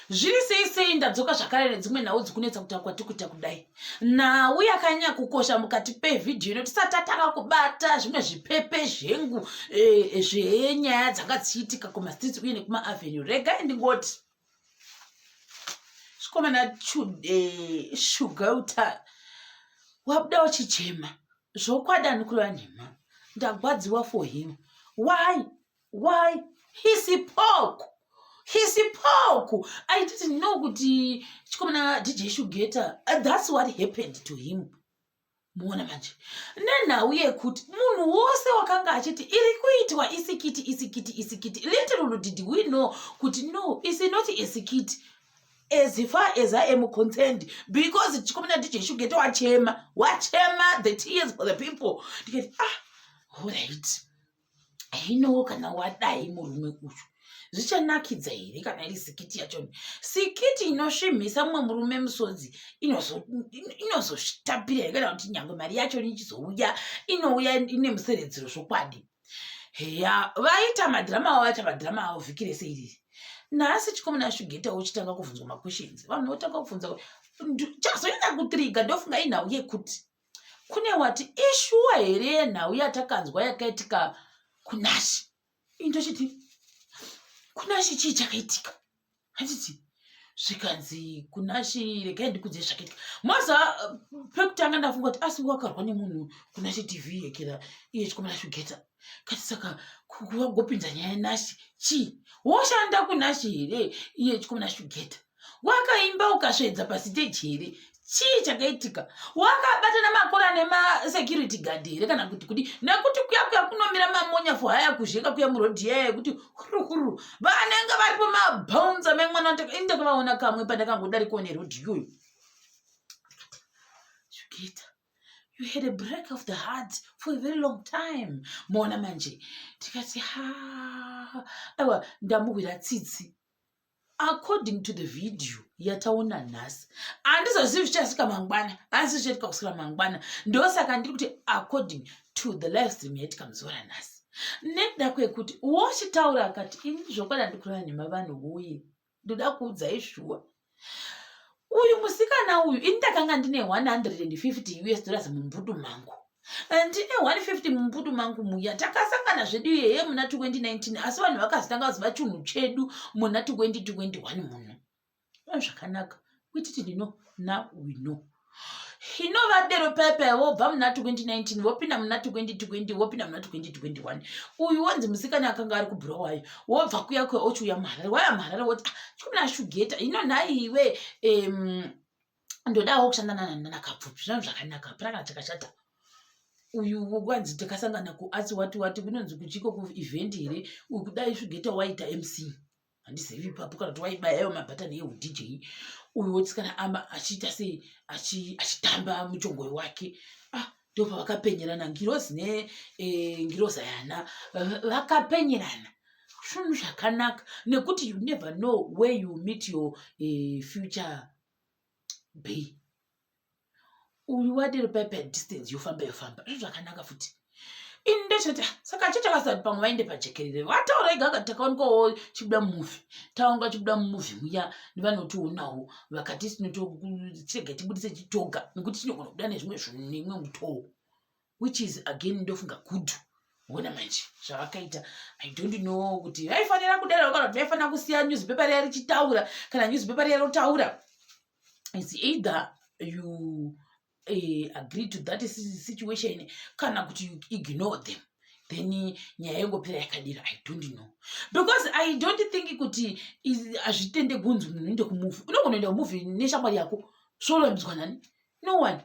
Zviri sei sei, ndadzoka zvakare nedzimwe nhau dzikunetsa kutaura kwatikuita kudai. Nhau yakanyanya kukosha mukati pevhidhiyo ino tisati tatanga kubata zvimwe zvipepe zvengu zvenyaya dzanga dzichiitika kumastreets uye nekumaavenue. Regai ndingoti chikomana Shugeta wabuda uchichema. Zvokwadi anokureva nhema. Ndagwadziwa for him. Why? Why? He spoke. He spoke. I didn't know kuti chikomana DJ Shugeta, that's what happened to him. Muona manje. Nenhau yekuti munhu wose wakanga achiti iri kuitwa iskit, iskit, iskit. Little did we know kuti no, it's not a skit. As far as I am concerned, because chikomana DJ Shugeta wachema, wachema the tears for the people. Ndikati, ah, all right. Hino kana wadai murume uyu zvichanakidza here kana iri skit yacho? Skit inosvimhisa mumwe murume musodzi inozotapira here, kana kuti nyange mari yacho ichizouya, inouya ine museredzero zvokwadi? Heya, vaita madhirama avo, vaita madhirama avo vhiki rese iriri. Nhasi chikomana Shugeta uchitanga kubvunzwa maquestions, vanhu votanga kubvunza. Chazoenda kutrigger, ndofunga inhau yekuti kune wati ishuwa here nhau yatakanzwa yakaitika kunashi. Indochiti kunashi chii chakaitika? Handiti zvikanzi kunashi, regai ndikudze zvakaitika. Maza pekutanga ndafunga kuti asi wakarwa nemunhu kunashi TV yekera iye chikomana Shugeta kati, saka kuvagopinza nyaya Nashi chii? Woshanda kunashi here iye chikomana Shugeta? Wakaimba ukasvedza pasiteji here? Chii chakaitika? Wakabatana makora nemasecurity guard here, kana kuti kudi? Nekuti kuya kuya kunomira mamonya for haya kuzheka kuya murodhi yaya yekuti hurukuru vanenge varipo mabouncer memwana. Indakavaona kamwe pandakangodarikawo nerodhi iyoyo. Shugeta, you had a break of the heart for a very long time. Mona manje, tikati ha, aiwa, ndamuhwira tsitsi. According to the video yataona nhasi, handizozivi zvichasvika mangwana, asi zvichaitika kusvika mangwana. Ndosaka ndiri kuti according to the live stream yaitika muzuva ranhasi, nekuda kwekuti wochitaura akati, ini zvokwadi handikureva nhema, vanhu uye ndoda kuudzai shuwa, uyu musikana uyu, ini ndakanga ndine 150 US dollars mumbudu mangu, ndine 150 mumbudu mangu muya. Takasangana zvedu iyeye muna 2019, asi vanhu vakazotanga kuziva chinhu chedu muna 2021 muno. Zvakanaka, we didn't know, now we know. Hino vadero pepe vobva muna 2019, vopinda muna 2020, vopinda muna 2021. Uyu wonzi musikana akanga ari kuBulawayo, wobva kuya kuya ochiuya muHarare, waya muHarare woti, ah, chikomana Shugeta hino nhaiwe, ndodawo kushanda nanakapfupi. Zvinhu zvakanaka, hapana kana chakashata. Uyu kwanzi takasangana kuarts, wati wati kunonzi kuchiko kuevent here uyu, kudai Shugeta waita MC, handizivi ipapo, kana kuti waibayayo mabhatani euDJ. Uyu wotisikana ama achiita sei, achitamba muchongoyo wake. Ah, ndopavakapenyerana ngirozi nengiroza yana, vakapenyerana zvinhu zvakanaka, nekuti you never know where you meet your future bae. Uyu wadero paipa distance yofamba yofamba, zvinhu zvakanaka futi. Ini ndechoti saka chichakasati pamwe vaende pajekerere, vataura ega akati takaonekwawo chibuda mumovie, taonga chibuda mumovie muya nevanotionawo, vakati tinotorega tibudise chitoga nekuti chinogona kubuda nezvimwe zvinhu neimwe mutoo, which is again ndofunga good. Ona manje zvavakaita, I don't know kuti vaifanira kudaro kana kuti vaifanira kusiya newspaper riya richitaura. Kana newspaper riya rotaura, is either you agree to that situation kana kuti you ignore them, then nyaya yongopera yakadira. I don't know, because I don't think kuti hazvitende kunzi munhu uende kumovie. Unogona kuenda kumovie neshamwari yako, zvorambidzwa nani? No one.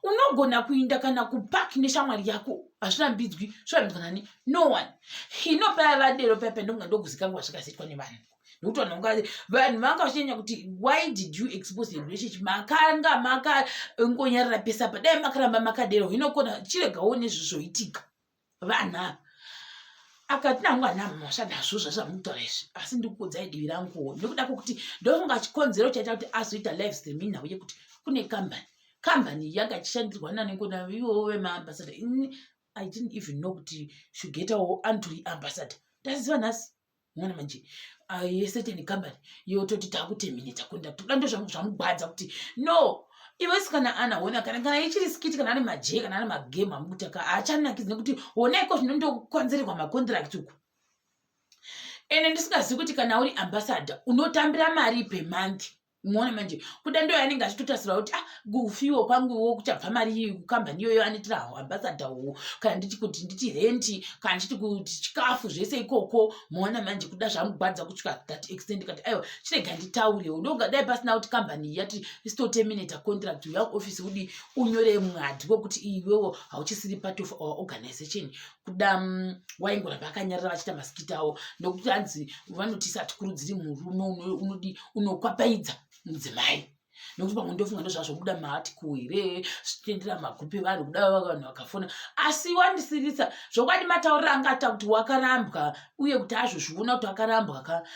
Unogona kuinda kana kupark neshamwari yako, hazvirambidzwi, zvorambidzwa nani? No one. Hino paya vadero paya pandonga ndokuzikanwa zvakazoitwa nevanhu, nekuti vanhu vanga vachinyanya kuti, why did you expose the relationship? Makanga makangonyarara pese apa, dai makaramba makadero. Hinokona chiregawo nezvizvoitika vanhu ava. Akati nangu hana mhosva nazvo zvazvamutaura izvi, asi ndikuudzai divi ranguwo, nekuda kwokuti ndofunga chikonzero chaita kuti azoita live stream inhau yekuti kune kambani yanga ichishandirwa nanengona ivovo vemaambassador. Ini I didn't even know kuti Shugetawo anotori ambassador, ndaziva nhasi. Unoona manje yecertain company yototi takuterminata contract. Kuda ndo zvamugwadza kuti no iwe sikana ana hona kana kana ichiri skit kana ari majee kana ari magame amukutaka haachanakidzi nekuti hona iko zvino ndokonzererwa macontract uku. Ende ndisingazivi kuti kana uri ambassador unotambira mari per month. Unoona manje kuda ndo yanenge achitotasira kuti ah kufiwo kwanguwo kuchabva mari iyi kukambani iyoyo anoitira hawo ambassador uwo kana nditi kuti nditi renti kana nditi kuti chikafu zvese ikoko. Moona manje kuda zvamugwadza kusvika that extent kati aiwa chirega nditaurewo ndoga dai pasina kuti kambani iyi yati isitoterminata contract uya kuoffice udi unyore mwadhi wekuti iwewo hauchisiri part of our organization. Kuda waingoramba akanyarara vachiita masikiti avo nokuti hanzi vanoti satikurudziri murume unodi unokwapaidza mudzimai nokuti pamwe ndofunga ndozvazvobuda maarticle here zvichitendera magrupu evanhu kuda vanhu vakafona. Asi wandisiririsa zvokwadi matauriro anga ata kuti wakarambwa uye kuti azvozviona kuti akarambwa ka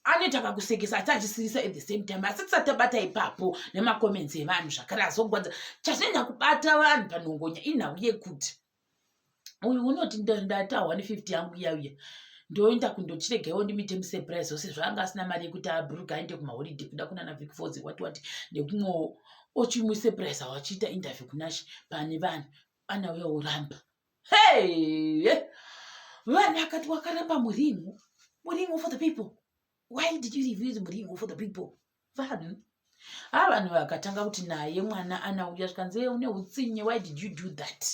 anoita kakusekesa asi achisirisa at the same time. Asi tisati tabata ipapo nemacomments evanhu zvakare azogwadza chazonyanya kubata vanhu panhongonya inhau yekuti uyu unoti ndata 150 yangu iya uya ndoenda kundochiregewo ndimite musurprise ose zvaanga asina mari yekuti abhuruka aende kumaholiday kuda kunana Vic Falls wati wati nekumwewo ochimusurprise achiita interview kunashi pane vanhu anauya oramba. Hey! Vanhu akati wakaramba muringo muringo for the people. Why did you refuse muringo for the people? Vanhu ha vanhu vakatanga kuti naye mwana anauya zvikanzi une utsinye, why did you do that?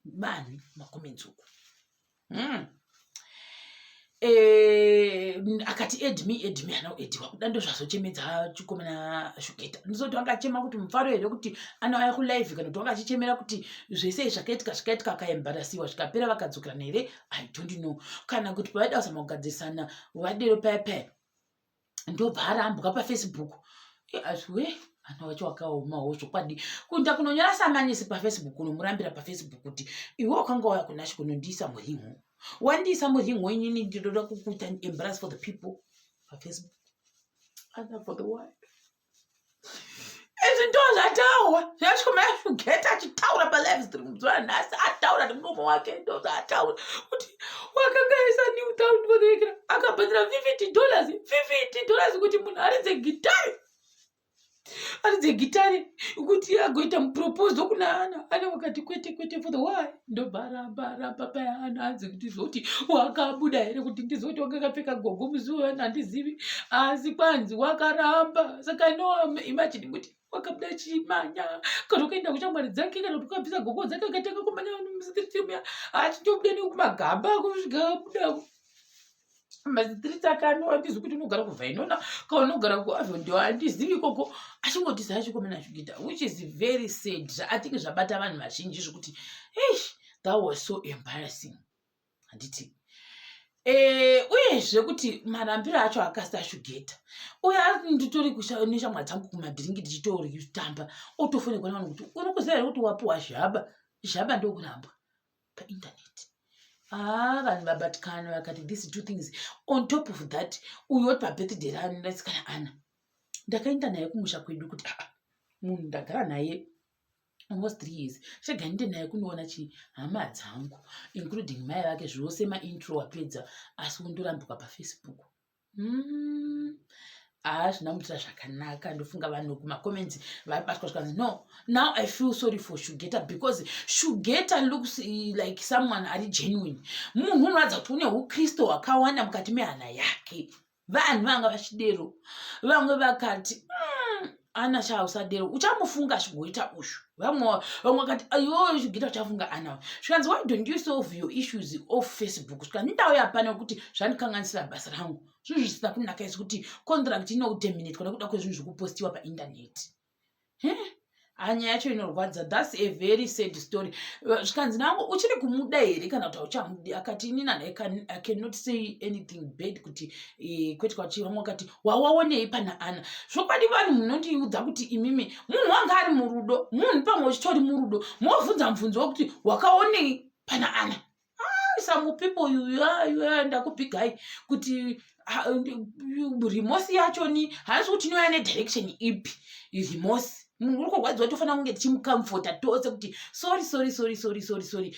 Vanhu macomments uku. Akati add me, add me, ana ediwa kuda ndozvazochemedza chikomana Shugeta. Ndizoti wanga achema kuti mufaro here kuti anauya kulive kana kuti wanga achichemera kuti zvese zvakaitika zvikaitika akaembarasiwa zvikapera vakadzokerana here? I don't know. Kana kuti pavaida kuzama kugadzirisana vadero paya paya ndobva arambwa paFacebook. Asi we ana wacho wakaomawo zvokwadi kuenda kunonyora samanisi paFacebook kunomurambira paFacebook kuti iwe wakanga wauya kunashi kunondiisa muringo wandiisa muringo inini ndinoda kukuita embarrass for the people paFacebook. Ana for the word izvi ndo zvataurwa zvasvika achitaura palive stream zuva nhasi ataura nemuromo wake ndo zvaataura kuti wakangaisa new town for akabhadhira $50, $50 kuti munhu aridze gitari, aridze gitari kuti agoita muproposal kuna ana. Ana wakati kwete kwete for the why ndobva aramba aramba paya. Ana anzi kuti zoti wakabuda here kuti ndizoti wakakapfeka gogo musi uyo handizivi asi kwanzi wakaramba. Saka no imagine kuti wakabuda chimanya kana ukaenda kushamwari dzake kana kuti ukabvisa gogo dzake akatanga kumanya mustreet muya achitobuda nekumagamba kusvika abuda mastreet akano. Handizi kuti unogara kuVainona kana unogara kuAvondale, handizivi ikoko achingoti zaachikomana Shugeta, which is very sad. I think zvabata vanhu vazhinji zvekuti eish, that was so embarrassing, handiti? Uyezve kuti marambiro acho akasa Shugeta uye nditori neshamwari dzangu kumadhiringi tichitoritamba otofonekwa nevanhu kuti uri kuziva here kuti wapiwa zhaba zhaba ndokurambwa paindaneti. Ah, vanhu vabatikana vakati these two things. On top of that uyu woti pabirthday rasikana ana ndakaenda naye kumusha kwedu kuti aa munhu ndagara naye almost 3 years chega ndiende naye kunoona chi hama dzangu including mai vake zvose maintro wapedza asi undorambuka paFacebook. Haa zvina muitira zvakanaka. Ndofunga vanhu kumacomments vabatwa zvikanzi no, now I feel sorry for Shugeta because Shugeta looks like someone ari genuine, munhu unoratidza kuti une ukristu hwakawanda mukati mehana yake. Vanhu vanga vachidero vamwe vakati ana sha usadero uchamufunga zvigoita uyu. Vamwe vamwe vakati iwewe Shugeta uchafunga ana. Zvikanzi why don't you solve your issues off Facebook? Zvikanzi ndauya pano kuti zvandikanganisira basa rangu, zvinhu zvisina kunaka izvi kuti contract inokuterminatwa nekuda kwezvinhu zvikupostiwa paindaneti. Hanya yacho inorwadza. That's a very sad story. Zvikanzi nangu uchiri kumuda here kana kuti hauchamudi? Akati inini I cannot say anything bad kuti kwete kwachi. Vamwe vakati wawaonei pana ana? Zvokwadi vanhu munondiudza kuti imimi munhu wanga ari murudo, munhu pamwe uchitori murudo movhunza mubvunzo wekuti wakaonei pana ana. Some people ndakubhigai kuti remorse yacho ni haasi kuti inouya nedirection ipi remorse. Munhu uri kurwadziwa tofanira kunge tichimucomforta tose kuti sorry, sorry, sorry, sorry, sorry, sorry.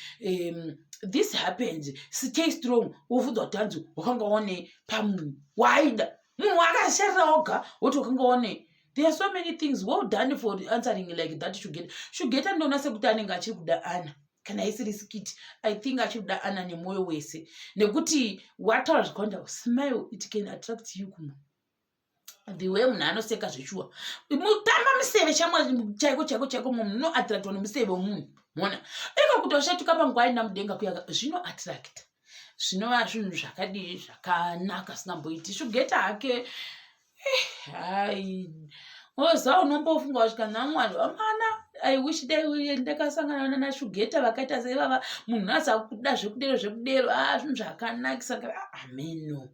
This happens. Stay strong. Wobvunzwa kuti hanzi wakanga one pamunhu waaida, munhu waakasharira woga, woti wakanga one. There are so many things. Well done for answering like that, Shugeta. Shugeta ndoona sekuti anenge achiri kuda Ana. Kana isiri skit, I think achiri kuda Ana nemwoyo wese, nekuti wataura zvakawanda. Smile, it can attract you kumunhu, the way munhu anoseka zveshuwa, mutamba museve shamwa chaiko chaiko chaiko. Munhu unoattractwa nemuseve wemunhu. Mona iko kuti wasvetuka panguva aenda mudenga kuyaka, zvinoattracta, zvinova zvinhu zvakadii zvakanaka singamboiti. Shugeta hake, hai, oza unombofunga wasvika namwari amana. I wish dai ndakasangana naShugeta vakaita seivava. Munhu asa kuda zvekudero zvekudero, a zvinhu zvakanakisa. Ameno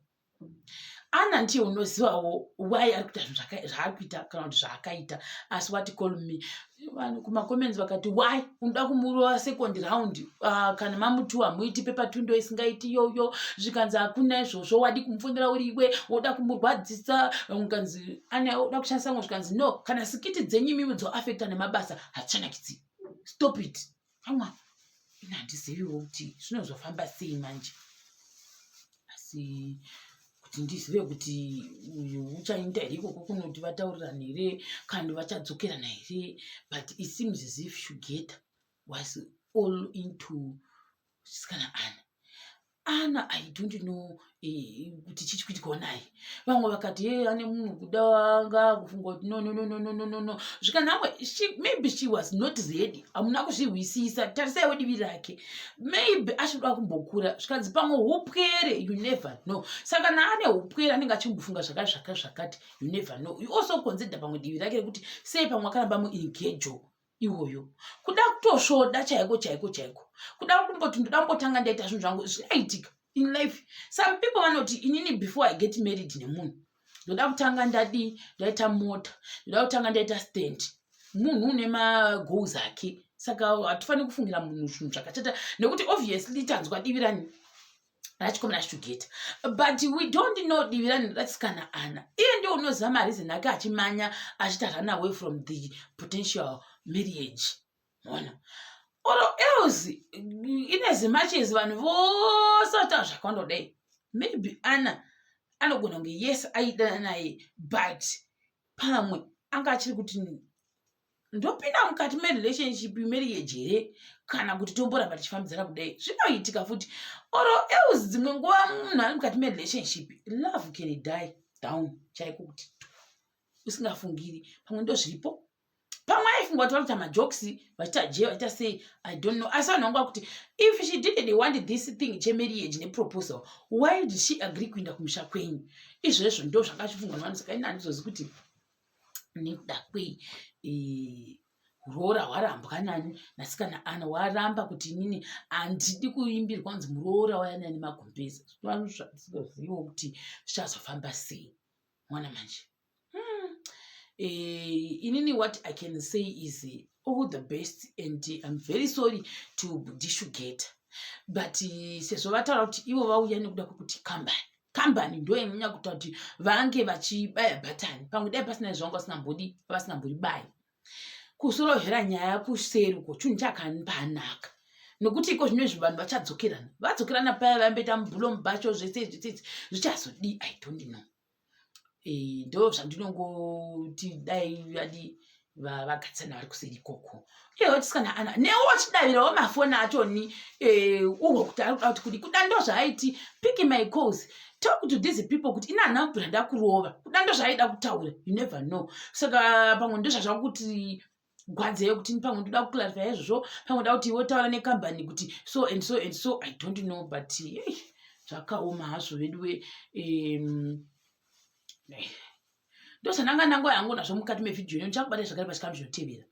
Ana ndiye unozivawo why ari kuita zvinhu zvaari kuita kana kuti zvaakaita. Asi wati call me, vanhu kumacomments vakati, "Why unoda kumurova second round? Kana mamuti hamuiti paper two, ndo isingaiti iyoyo." Zvikanzi hakuna izvozvo, wadi kumufonera uriwe, woda kumurwadzisa. Kanzi ane oda kushandisa mwe. Zvikanzi no, kana skit dzenyu imimi dzoafecta nemabasa, hadzichanakidzi, stop it. Amwa ina handiziviwo kuti zvinozofamba sei manje, asi kuti ndizive kuti uyu uchaenda here ikoko kunoti vataurirana here kana vachadzokerana here. But it seems as if Shugeta was all into chisikana Ana. Ana, I don't know kuti chichi kuitikawo naye. Vamwe vakati ye ane munhu kuda anga kufunga kuti no, no, no, no, no, no, no, no. Zvikanamwe maybe she was not ready. Hamuna kuzvihwisisa. Tarisaiwo divi rake, maybe achinoda kumbokura. Zvikanzi pamwe upwere, you never know. Saka naane upwere anenge achimbofunga zvakati zvakati zvakati, you never know. You also consider pamwe divi rake rekuti sei pamwe akaramba muengejo iwoyo, kuda kutosvoda chaiko chaiko chaiko, kuda kumboti ndoda kumbotanga ndaita zvinhu zvangu. Zvinoitika in life. Some people vanoti, "Inini before I get married nemunhu, ndoda kutanga ndadi ndaita mota, ndoda kutanga ndaita stand." Munhu une magoals ake, saka hatifaniri kufungira munhu zvinhu zvakachata, nekuti obviously tanzwa divi rani rachikomana Shugeta, but we don't know divi rani rachisikana Ana. Iye ndio unoziva mareason ake achimanya achiita run away from the potential marriage. Ona, or else in as much as vanhu vose vataura zvakawanda kudai, maybe Ana anogona kunge, yes, aidana naye, but pamwe anga achiri kuti ndopinda mukati merelationship, marriage here, kana kuti tomboramba tichifambidzana kudai. Zvinoitika futi. Or else dzimwe nguva munhu ari mukati merelationship, love can die down chaiko kuti usingafungiri. Pamwe ndo zviripo, pamwe aifunga kuti vari kuita majokes, vachiita je, vachiita sei, I don't know. Asi vanhu vanga kuti if she didn't want this thing chemarriage neproposal, why did she agree kuenda kumusha kwenyu? Izvezvo ndo zvanga zvichifungwa nevanhu. Saka ini handizozi kuti nekuda kwei roora hwarambwa nani nasikana Ana. Waramba kuti inini handidi kuimbirwa kunzi muroora wayana nemagumbezi. Zvazivo kuti zvichazofamba sei mwana manje. Inini what I can say is all the best and I'm very sorry to Shugeta, but sezvo vataura kuti ivo vauya nekuda kwekuti kambani ndo yanyanya kuita kuti vange vachibaya bhatani, pamwe dai pasina izvo vanga vasingambodi, vasingamboribayi. Kusorovhera nyaya kuseri uko chinhu chakambanaka, nekuti iko zvino izvi vanhu vachadzokerana, vadzokerana paya vamboita mubhulo mubacho, zvese zvese zvichazodii, I don't know. Ndo zvandinongoti dai vadi vagarisana vari kuseri ikoko. Iyewo chisikana Ana newo wachidavirawo mafoni achoni, uhwo kuti ari kuda kuti kudi kuda, ndo zvaaiti, "Pick my calls, talk to these people," kuti ina handina kubvira ndakurova. Kuda ndo zvaaida kutaura, you never know. Saka pamwe ndo zvazvakuti gwadzeyo kuti pamwe ndoda kuclarify izvozvo, pamwe ndoda kuti wotaura nekambani kuti so and so and so, I don't know. But hey, zvakaoma hazvo veduwe. Ndozvananga ndango yangu nazvo mukati mevhidhiyo ino. Ndichakubata zvakare pachikamu chinotevera.